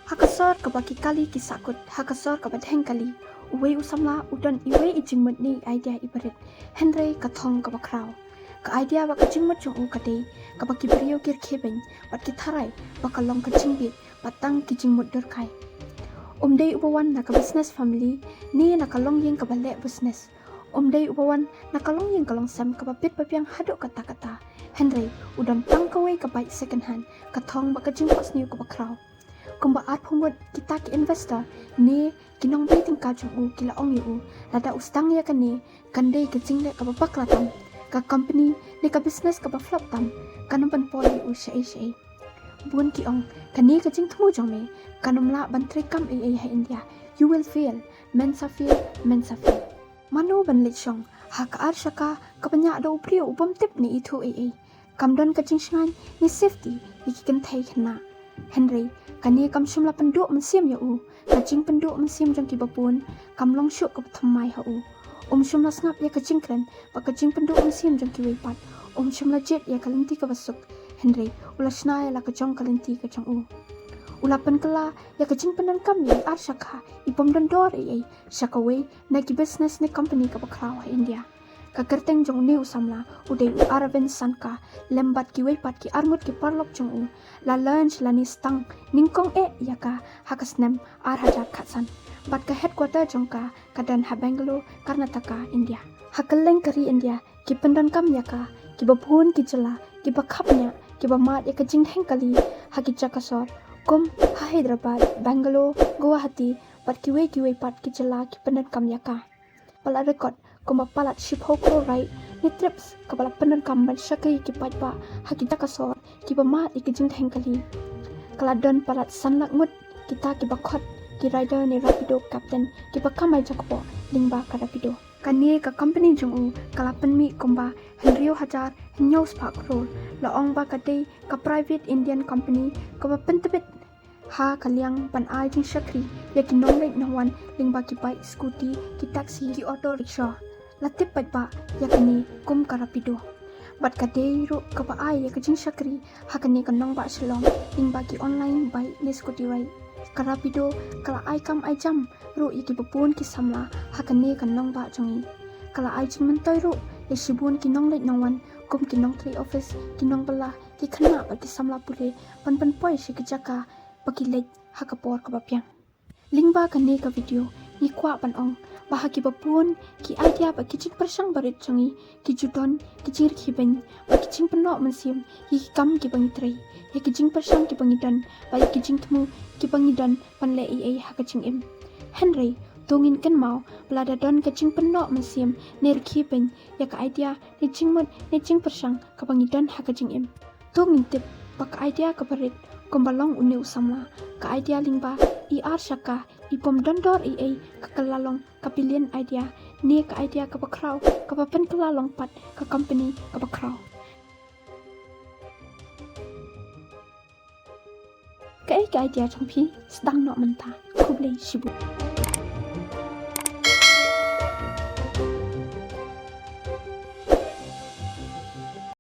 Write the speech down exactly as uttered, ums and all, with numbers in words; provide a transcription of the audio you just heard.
Ha ka sor kaba ki kali ki sahkut, ha ka sor kaba dheng kali, uwei u samla u don iwei i jingmut ne i idea iba rit, hynrei ka thong kaba khraw. Ka idea bad ka jingmut jong u ka dei kaba ki briew ki rkhie beiñ bad ki tharai ba ka long ka jingbieit bad tang ki jingmut durkhai. Um dei uba wan na ka business family ne na ka longïing kaba leh business. Um dei uba wan na ka longïing ka longsem kaba bit ba biang haduh katta katta. Hynrei u don tang kawei ka bike second hand, ka thong bad ka jingphohsniew kaba khraw. Kumba arphew ngut kita ki investor ne ki nongbai tyngka jong u ki la ong ïa u, lada u sdang ïa kane, kan dei ka jingleh kaba bakla tam, ka company ne ka business kaba flop tam, kan ym pynpoi ïa u shaei shaei. Bun ki ong, kane ka jingthmu jong me kan ym lah ban treikam ei ei ha India. You will fail. Men sa fail, men sa fail. Mano ban leit shong ha ka ar shaka kaba ñiah da u briew u bym tip ne ithuh ei ei? Kam don ka jingshngaiñ ne safety ïa ki kynthei khynnah. Hynrei kane kam shym la pynduh mynsiem ïa u. Ka jingpynduh mynsiem jong kiba bun kam long shuh kaba thymmai ha u. Um shym la sngap ïa ka jingkren bad ka jingpynduh mynsiem jong kiwei pat. Um shym la jied ïa ka lynti kaba suk, hynrei u la shna ïa la ka jong ka lynti ka jong u. U la pynkylla ïa ka jingpyndonkam ïa i ar shaka i bym don dor ei ei sha kawei na ki business ne company kaba khraw ha India. Ka kyrteng jong une u samla u dei u Aravind Sanka, lem bad kiwei pat ki arngut ki paralok jong u. La launch lane sdang nyngkong eh ïa ka ha ka snem ar hajar khatsan, bad ka headquarter jong ka ka don ha Bangalore, Karnataka, India. Ha kylleng ka ri India ki pyndonkam ïa ka, kiba bun ki jylla kiba khapngiah kiba mad ïa ka jingdheng kali ha ki jaka sor kum ha Hyderabad, Bangalore, Guwahati bad kiwei kiwei pat ki jylla ki pyndonkam ïa ka. Palat record kumba palat shiphew klur ride ne trips kaba la pyndonkam ban shakri ki paidbah ha ki jaka sor kiba mad ïa ki jingdheng kali. Ka la don palat san lak ngut kita kiba khot ki rider ne Rapido captain kiba kamai jakpoh lyngba ka Rapido. Kane ka company jong u ka la pynmih kumba hynriew hajar hynñiew spah klur. La ong ba ka dei ka private Indian company kaba pyntbit ha ka liang ban ai jingshakri ïa ki nongleit nongwan lyngba ki bike, scooty, ki taxi, ki auto rickshaw. La tip paidbah ïa kane kum ka Rapido. Bad ka dei ruh kaba ai ïa ka jingshakri ha kane ka nongbah Shillong lyngba ki online bike ne scooty ride. Ka Rapido ka la ai kam ai jam ruh ïa kiba bun ki samla ha kane ka nongbah jong ngi. Ka la ai jingmyntoi ruh ïa shibun ki nongleit nongwan kum ki nongtrei office, ki nongbylla, ki khynnah bad ki samla pule ban pynpoi sha ki jaka ba ki leit ha ka por kaba biang. Lyngba kane ka video ngi kwah ban ong ba ha kiba bun ki idea bad ki jingpyrshang barit jong ngi ki ju don ki jingrkhie beiñ bad ki jingpynnoh mynsiem ïa ki kam kiba ngi trei, ïa ki jingpyrshang kiba ngi don bad ïa ki jingthmu kiba ngi don ban leh ei ei ha ka jingim. Hynrei to ngin kynmaw ba lada don ka jingpynnoh mynsiem ne rkhie beiñ ïa ka idea ne jingmut ne jingpyrshang kaba ngi don ha ka jingim, to ngin tip ba ka idea kaba rit kumba long une u samla, ka idea lyngba i ar shaka i bym don dor ei ei ka kylla long ka brilliant idea ne ka idea kaba khraw kaba pynkylla long pat ka company kaba khraw. Kaei ka idea jong phi? Sdang noh mynta. Khublei shibun.